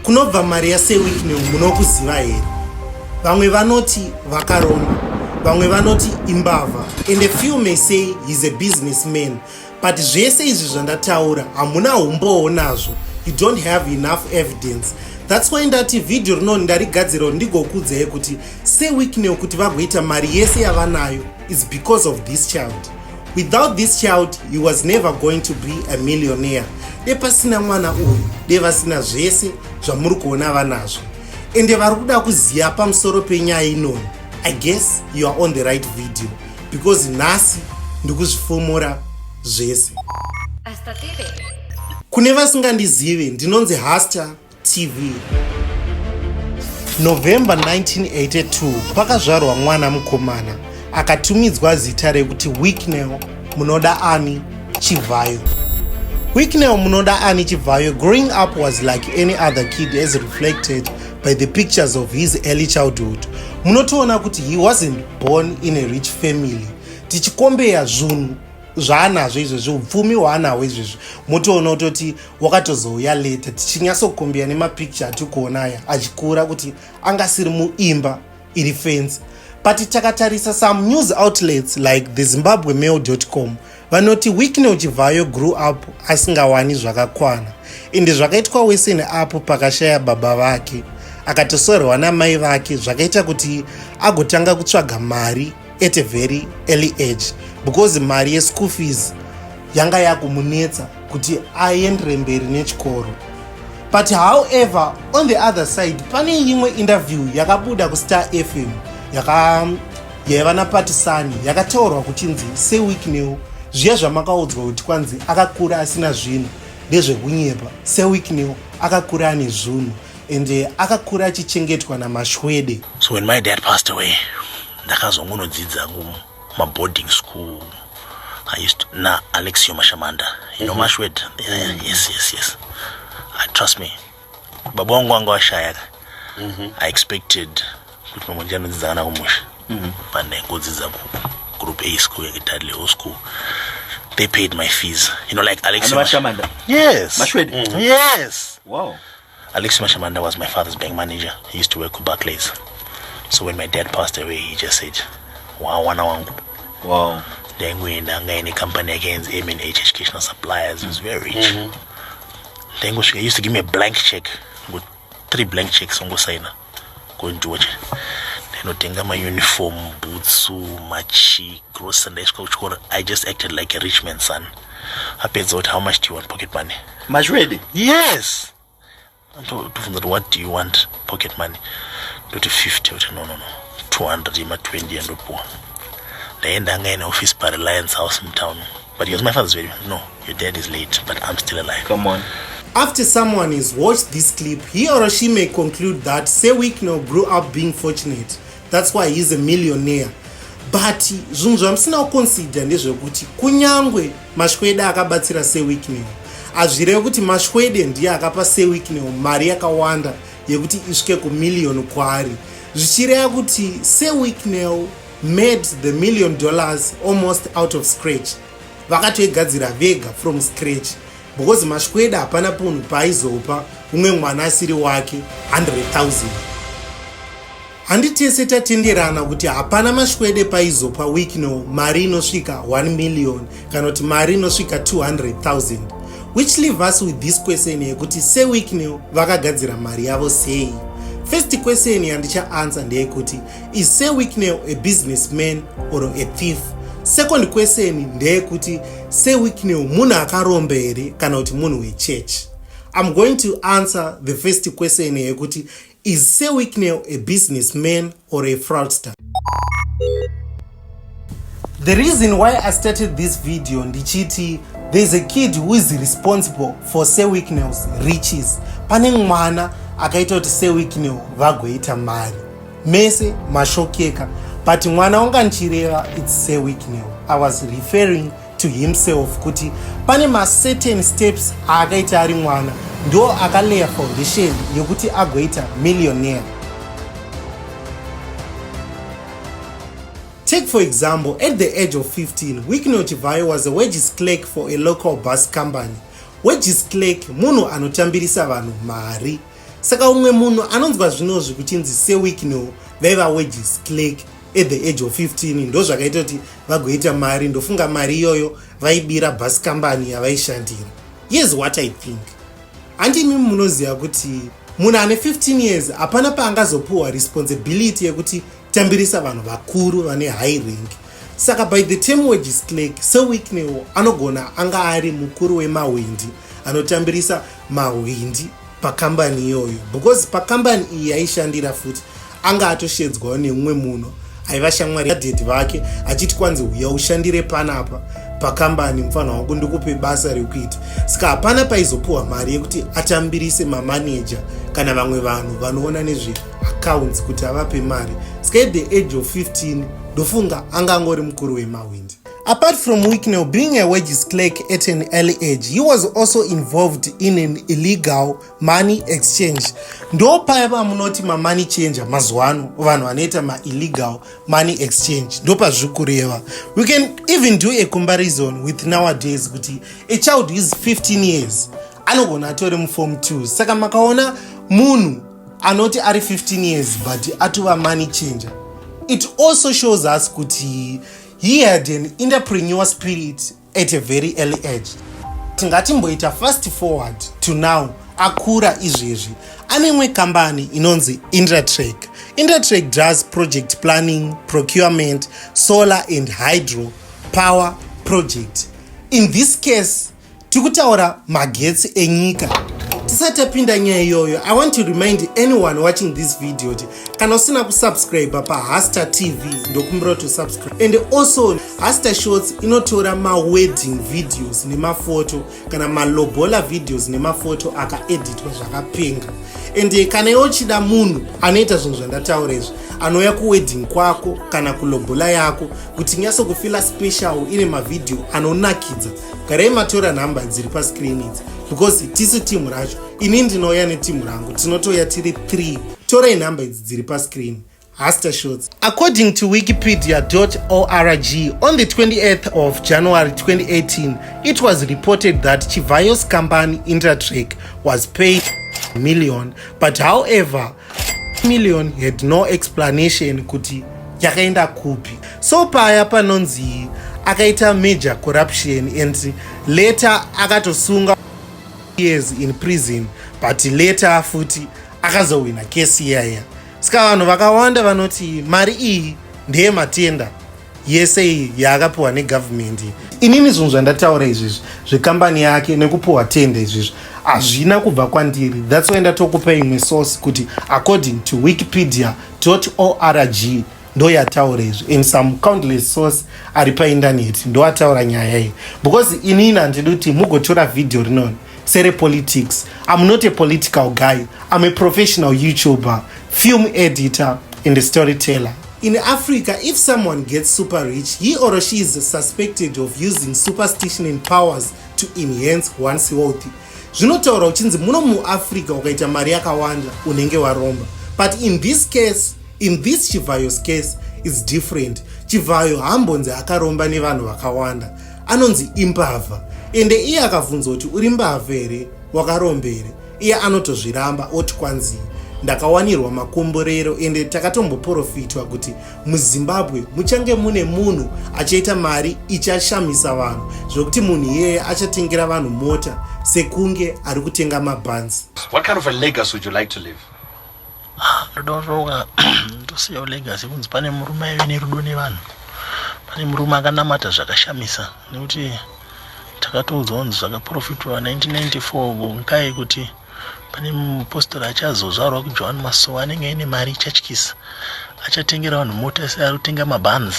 Kunobva mari yaSir Wicknell munokuziva here? Vamwe vanoti vakaromba, vamwe vanoti imbavha, and a few may say he's a businessman. But zvese izvi zvandataura hamuna umbowo nazvo. You don't have enough evidence. That's why ndati video rino ndarigadzira kuti ndigokuudzai kuti Sir Wicknell kuti vagoita mari yese yavanayo is because of this child. Without this child he was never going to be a millionaire. De pasina mwana uyu, de vasina zvese zvamuri kuona vanazvo. Ende vari kuda kuziva pamusoro penyaya inoni. I guess you are on the right video because nhasi ndikuzvifumura zvese. Kune vasingandizive, ndinonzi Hasta TV. November 1982 pakazvarwa mwana mukomana akatumidzwa zita rekuti Wicknell Munoda Ani Chivhayo. Wicknell Munoda Ani Chivhayo growing up was like any other kid as reflected by the pictures of his early childhood. Munotoona kuti he wasn't born in a rich family. Tichikombeya zvunhu zvaanazvo izvezvi, upfumi hwaanahwo izvezvi, motoona kutoti wakatozouya later. Tichinyatsokombeya nemapicture atikuona aya achikura kuti angasiri muimba iri fancy. But takatarisa some news outlets like the Zimbabwe Mail.com vanoti Wicknell Chivhayo grew up asingawani zvakakwana, ende zvakaitwa wese neapo pakashaya baba vake akatosorerwa namai vake, zvakaita kuti agotanga kutsvaga mari at a very early age because mari yeschool fees yanga yakumunetsa kuti aendere mberi nechikoro. But however, on the other side, pane imwe interview yakabuda kuStar FM yaka yaiva naPatisani, yakataurwa kuchinzi Sir Wicknell zviya zvamakaudzwa kuti kwanzi akakura asina zvinhu ndezvekunyepa. Sir Wicknell akakura ane zvinhu ende akakura achichengetwa namashwede. So when my dad passed away, ndakazongonodzidza kumaboarding school. I used to, na Alexio Mashamanda, you know Mashwed? Yeah, yes. I trust me, baba wangu wanga washaya ka. I expected kuti mamwe ndichanodzidza kana kumusha, but ndaingodzidza ku Group A school yake, Dudley School. They paid my fees, like Alexio. Ano Mashamanda? Yes. Mashwede? Yes. Alex Mashamanda was my father's bank manager. He used to work with Barclays. So when my dad passed away, he just said, "Wow, wana wangu." Ndaingoenda, anga ine company yake yainzi M&H Educational Suppliers. He was very rich. Ndaingosvika, he used to give me a blank check, with three blank checks, ongosaina kondiwoche. Ndainotenga mauniform, bhutsu, machi grocery. Ndaisvika kuchikoro, I just acted like a rich man's son. Apedza kuti, "How much do you want pocket money?" Mashwede? Yes. Tobvunza kuti, "What do you want pocket money?" Ndoti 50. Kuti, No, 200 ima20 yandopuwa." Ndaenda, anga ine office paReliance House mutown, but because my father's very, "No, your dad is late, but I'm still alive." Come on. After someone has watched this clip, he or she may conclude that Sir Wicknell grew up being fortunate. That's why he's a millionaire. But zvinhu zvamusina kuconsider ndezvekuti kunyangwe Mashwede akabatsira Sir Wicknell, hazvirevi kuti Mashwede ndiye akapa Sir Wicknell mari yakawanda yekuti isvike kumiliyoni kwaari, zvichireva kuti Sir Wicknell made the $1 million almost out of scratch. Vakatoigadzira vega from scratch because Mashwede hapana punhu paaizopa umwe mwana asiri wake 100,000. Handitese tatenderana kuti hapana Mashwede paizopa Wicknell mari inosvika 1 million kana kuti mari inosvika 200,000, which leave us with this question yekuti Sir Wicknell vakagadzira mari yavo sei? First question yandichaanswer ndeyekuti, is Sir Wicknell a businessman or a thief? Second question ndeyekuti, Sir Wicknell munhu akaromba here kana kuti munhu wechechi? I'm going to answer the first question yekuti, is Sir Wicknell a businessman or a fraudster? The reason why I started this video ndichiti there's a kid who is responsible for Sir Wicknell's riches. Pane mwana akaita kuti Sir Wicknell vagoita mari. Mese mashokeka, but mwana wanga ndichireva, it's Sir Wicknell. I was referring to himself kuti pane macertain steps aakaita ari mwana ndo akaleya foundation yekuti agoita millionaire. Take for example, at the age of 15, Wicknell Chivayo was a wages clerk for a local bus company. Wages clerk munhu anotambirisa vanhu mari. Saka umwe munhu anonzwa zvinozvi kuchinzi Sir Wicknell vaiva wages clerk at the age of 15, ndo zvakaita kuti vagoita mari. Ndofunga mari iyoyo vaibira bus company yavaishandira. Here's what I think. Handimi munoziva kuti munhu ane 15 years hapana paangazopuhwa responsibility yekuti tambirisa vanhu vakuru vane high rank. Saka by the term wages clerk, Sir Wicknell anogona anga ari mukuru wemahwindi anotambirisa mahwindi pakambani iyoyo, because pakambani iyi yaishandira futi anga atoshedzwawo nemumwe munhu aiva shamwari yadaddy vake, achiti kwanzi, "Uya ushandire panapa pakambani, mufana wangu, ndikupe basa rekuita." Saka hapana paizopuhwa mari yekuti atambirise mamaneja kana vamwe vanhu vanoona nezveaccounts kuti avape mari. Saka at the age of 15, ndofunga anga angori mukuru wemahwindi. Apart from Wicknell being a wages clerk at an early age, he was also involved in an illegal money exchange. Ndo paya pamunoti mamoney changer mazuva ano, vanhu vanoita maillegal money exchange, ndo pazviri kureva. We can even do a comparison with nowadays, kuti a child who is 15 years anogona atori muform 2. Saka makaona munhu anoti ari 15 years but atova money changer, it also shows us kuti he had an entrepreneur spirit at a very early age. Tingatimboita fast forward to now, akura izvezvi, ane imwe kambani inonzi Intratrek. Intratrek does project planning, procurement, solar and hydro power project. In this case tiri kutaura magetsi enyika. Tisati tapinda nyaya iyoyo, I want to remind anyone watching this video kuti kana usina kusubscribe paHaster TV, ndokumbira kuti usubscribe. And also, Haster Shots inotora mawedding videos nemafoto kana malobola videos nemafoto akaeditwa zvakapenga. And kana iwe uchida munhu anoita zvinhu zvandataura izvi, anouya kuwedding kwako kana kulobola yako kuti nyatsokufeela special, ine mavhidhiyo anonakidza, garai matora nhamba dziri pascreen idzi, because tisu timu racho. Ini ndinouya netimu rangu, tinotouya tiri 3. Torai nhamba idzi dziri pascreen, Haster Shots. According to wikipedia.org, on the 28th of January 2018, it was reported that Chivayo's company Intratrek was paid million, but however, million had no explanation kuti yakaenda kupi. So paya panonzi akaita major corruption and later akatosunga years in prison, but later futi akazowina kesi iyaya. Saka vanhu vakawanda vanoti mari iyi ndeyematenda yese iyi yaakapiwa negavhumendi. Inini zvinhu zvandataura izvizvi zvekambani yake nekupiwa tenda izvizvi hazvina kubva kwandiri. That's why ndatokupa imwe source kuti according to wikipedia org ndo yataura izvi, and some countless source ari paindaneti ndo ataura nyaya iyi, because inini handidi kuti mugotora vhidhiyo rinoni serepolitics. I'm not a political guy. I'm a professional YouTuber, film editor and a storyteller. In Africa, if someone gets super rich, he or she is suspected of using superstition and powers to enhance one's wealth. Zvinotaura uchinzi muno muAfrica ukaita mari yakawanda unenge waromba. But in this case, in this Chivayo's case, is different. Chivayo haambonzi akaromba nevanhu vakawanda, anonzi imbavha. Ende iye akabvunzwa kuti uri mbavha here, wakaromba here, iye anotozviramba, oti kwanzii, "Ndakawanirwa makomborero, ende takatomboprofitwa kuti muZimbabwe muchange mune munhu achaita mari ichashamisa vanhu, zvokuti munhu iyeye achatengera vanhu mota sekunge ari kutenga mabhanzi." What kind of a legacy would you like to leave? Ndoda kutoka ndosiyawo legacy kunzi pane murume aive nerudo nevanhu, pane murume akanamata zvakashamisa, nekuti takatoudzwa kunzi zvakaprofitwa 1994 nkai kuti pane mupostori achazozvarwa kuJohane Masowe, anenge aine mari ichatyisa, achatengera vanhu mota seari kutenga mabhanzi,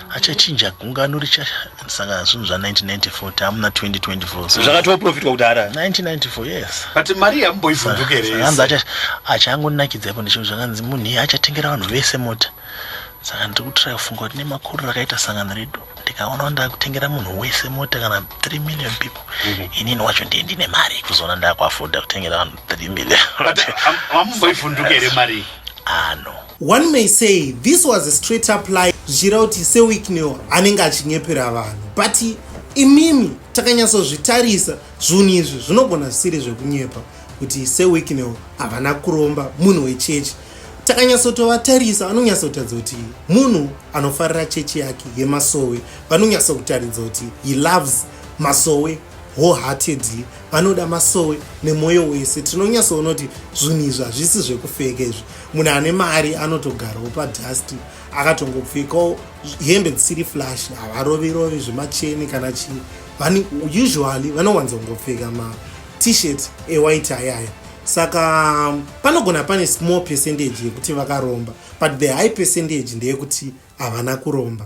achachinja gungano richa. Saka zvinhu zva1994, tamuna 2024, so Zvakatoprofitwa kudhara. 1994, yes. But mari yamboivhunduka here? Zvakanzi achangonakidza ipo ndechekuti zvakanzi munhu iye achatengera vanhu vese mota. Saka ndiri kutry kufunga kuti nemakuriro akaita sangano redu, ndikaona ndakutengera munhu wese mota kana 3 million people, inini wacho ndiye ndine mari yekuzoona ndakuafforda kutengera vanhu 3 million. But hamumboivhunduka here mari? Ah, no. One may say this was a straight up lie, zvichireva kuti Sir Wicknell anenge achinyepera vanhu. But imimi takanyatsozvitarisa, zvinhu izvi zvinogona zvisiri zvekunyepa. Kuti Sir Wicknell havana kuromba, munhu wechechi. Takanyatsotovatarisa, vanonyatsotaridza kuti munhu anofarira chechi yake yeMasowe. Vanonyatsokutaridza kuti he loves Masowe wholeheartedly, vanoda Masowe nemwoyo wese. Tinonyatsoona kuti zvinhu izvi hazvisi zvekufeka izvi. Munhu ane mari anotogarawo padust, akatongopfekawo hembe dzisiri flash, havarovi rovi zvemacheni kana chii. Usually vanowanzongopfeka maT-shirt ewhite ayaya. Saka panogona pane small percentage yekuti vakaromba, but the high percentage ndeyekuti havana kuromba.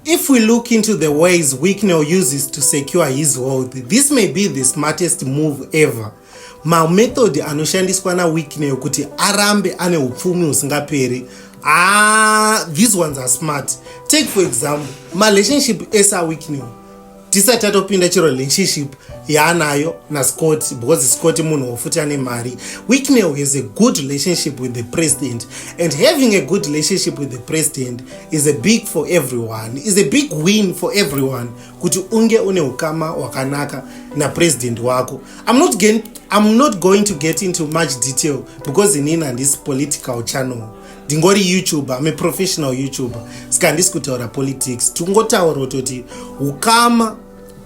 If we look into the ways Wicknell uses to secure his wealth, this may be the smartest move ever. Mamethod anoshandiswa naWicknell kuti arambe ane upfumi husingaperi, ah, these ones are smart. Take for example marelationship ese aWicknell. Tisati tatopinda chero relationship yaanayo naScott, because Scott munhu wofuti ane mari, Wicknell has a good relationship with the president, and having a good relationship with the president is a big for everyone, is a big win for everyone, kuti unge une ukama hwakanaka napresident wako. I'm not going to get into much detail because inini handisi political channel, ndingori YouTuber. I'm a professional YouTuber, saka handisi kutaura politics. Tingotaura kutoti ukama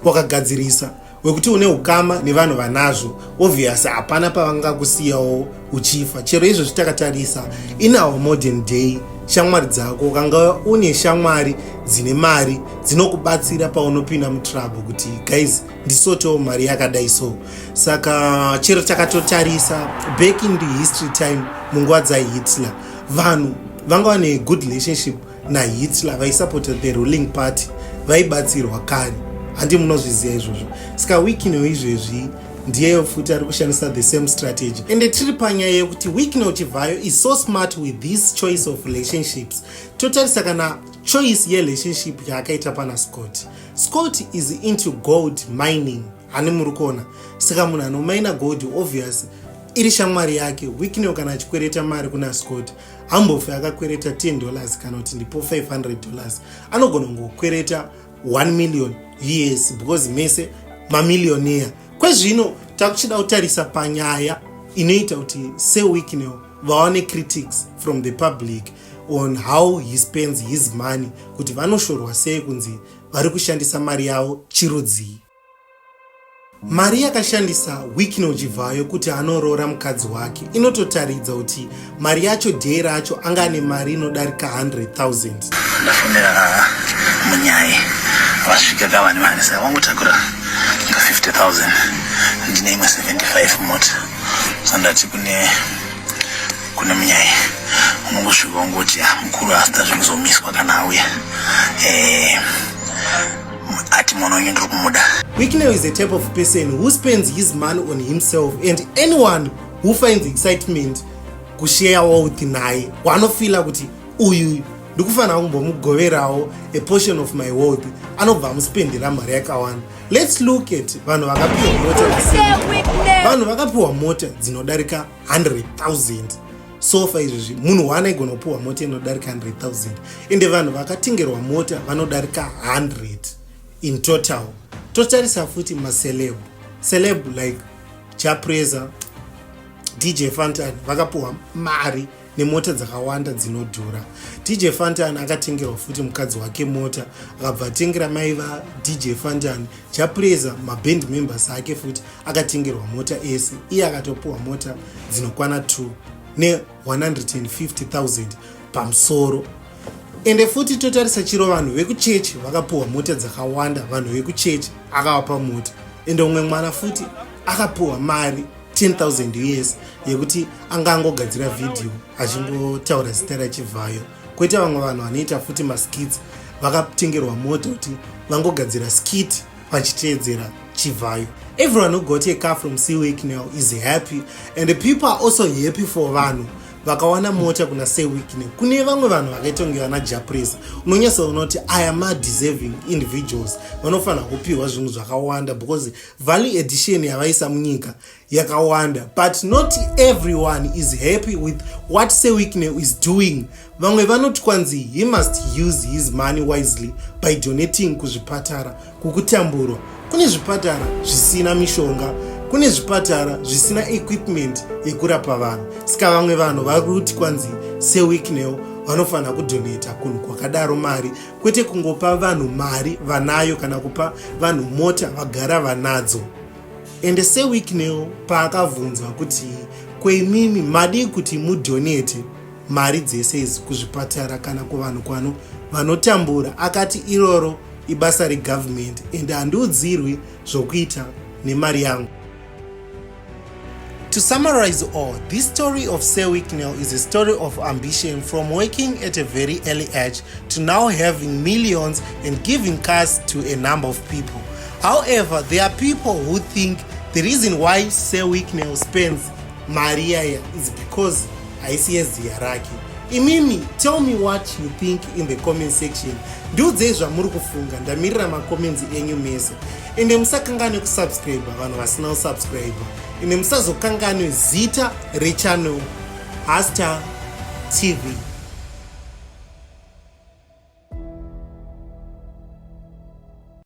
wakagadzirisa wekuti une ukama nevanhu vanazvo, obvious hapana pavangakusiyawo uchifa. Chero izvozvi takatarisa in our modern day, shamwari dzako, ukanga une shamwari dzine mari dzinokubatsira paunopinda mutrouble, kuti guys, ndisotewo mari yakadai. So saka chero takatotarisa back in the history time, munguva dzaHitler, vanhu vanga vane good relationship naHitler, vaisapota the ruling party, vaibatsirwa kare. Handi munozviziva izvozvo? Saka Wicknell izvezvi ndiyeyo futi ari kushandisa the same strategy. Ende tiri panyaya yekuti Wicknell Chivhayo is so smart with this choice of relationships, totarisa kana choice yerelationship yaakaita pana Scott. Scott is into gold mining, hani muri kuona? Saka munhu anomaina gold, obvious iri shamwari yake. Wicknell kana achikwereta mari kuna Scott, hambofi akakwereta $10 kana kuti ndipo $500. Anogona kungokwereta 1 million US because mese mamillionaire. Kwezvino takuchida kutarisa panyaya inoita kuti Sir Wicknell vawane critics from the public on how he spends his money, kuti vanoshorwa sei kunzi vari kushandisa mari yavo chirudzii. Mari yakashandisa Wicknell Chivhayo kuti anoroora mukadzi wake inototaridza kuti mari yacho, dhei racho anga ane mari inodarika 100,000. Ndafonera munyai, vasvika kavani vani, saka vangotakura nga 50,000, ndine imwe 75 mota. Sandati kune munyai, unongosvika ungoti, "Ah, mukuru asita zvekuzomiswa kana auya." Ati mwana wenyu ndiri kumuda. Wicknell is a type of person who spends his money on himself, and anyone who finds excitement kushare wealth naye, wanofila kuti uyu ndikufanira kumbomugoverawo a portion of my wealth, anobva amuspendera mari yakawanda. Let's look at vanhu vakapiwa mota. Vanhu vakapiwa mota dzinodarika 100,000 so far izvezvi, munhu one aigona kupiwa mota inodarika 100,000. Ende vanhu vakatengerwa mota vanodarika 100 in total. Totarisa futi maceleb, celeb like Jah Prayzah, DJ Fantan, vakapiwa mari nemota dzakawanda dzinodhura. DJ Fantan akatengerwa futi mukadzi wake mota, akabva atengera mai vaDJ Fantan. Jah Prayzah, maband members ake futi akatengerwa mota ese. Iye akatopiwa mota dzinokwana 2 ne150,000 pamusoro. Ende futi totarisa chiro vanhu vekuchechi vakapiwa mota dzakawanda. Vanhu vekuchechi akavapa mota. Ende umwe mwana futi akapiwa mari 10,000 US yekuti anga angogadzira vhidhiyo achingotaura zita raChivhayo. Kwoita vamwe vanhu vanoita futi maskits, vakatengerwa mota kuti vangogadzira skit vachiteedzera Chivhayo. Everyone who got a car from Sir Wicknell is happy, and the people are also happy for vanhu vakawana mota kuna Sir Wicknell. Kune vamwe vanhu vakaita kunge vana Jah Prayzah, unonyatsoona kuti aya madeserving individuals, vanofanira kupiwa zvinhu zvakawanda because value addition yavaisa munyika yakawanda. But not everyone is happy with what Sir Wicknell is doing. Vamwe vanoti kwanzi he must use his money wisely by donating kuzvipatara kukutamburwa. Kune zvipatara zvisina mishonga, kune zvipatara zvisina equipment yekurapa vanhu. Saka vamwe vanhu vari kuti kwanzi Sir Wicknell vanofanira kudonata kunhu kwakadaro mari, kwete kungopa vanhu mari vanayo kana kupa vanhu mota vagara vanadzo. Ende Sir Wicknell paakabvunzwa kuti kweimimi madii kuti mudonate mari dzese idzi kuzvipatara kana kuvanhu kwano vanotambura, akati iroro ibasa regovernment and handiudzirwi zvokuita nemari yangu. To summarize all, this story of Sir Wicknell is a story of ambition from working at a very early age to now having millions and giving cars to a number of people. However, there are people who think the reason why Sir Wicknell spends mari iyaya is because haisi yeziya rake. Imimi, tell me what you think in the comment section. Ndiudzei zvamuri kufunga, ndamirira macomments enyu mese. Ende musakanganwe kusubscribe vanhu vasina kusubscribe. Ende musazokanganwe zita rechannel, Hasta TV.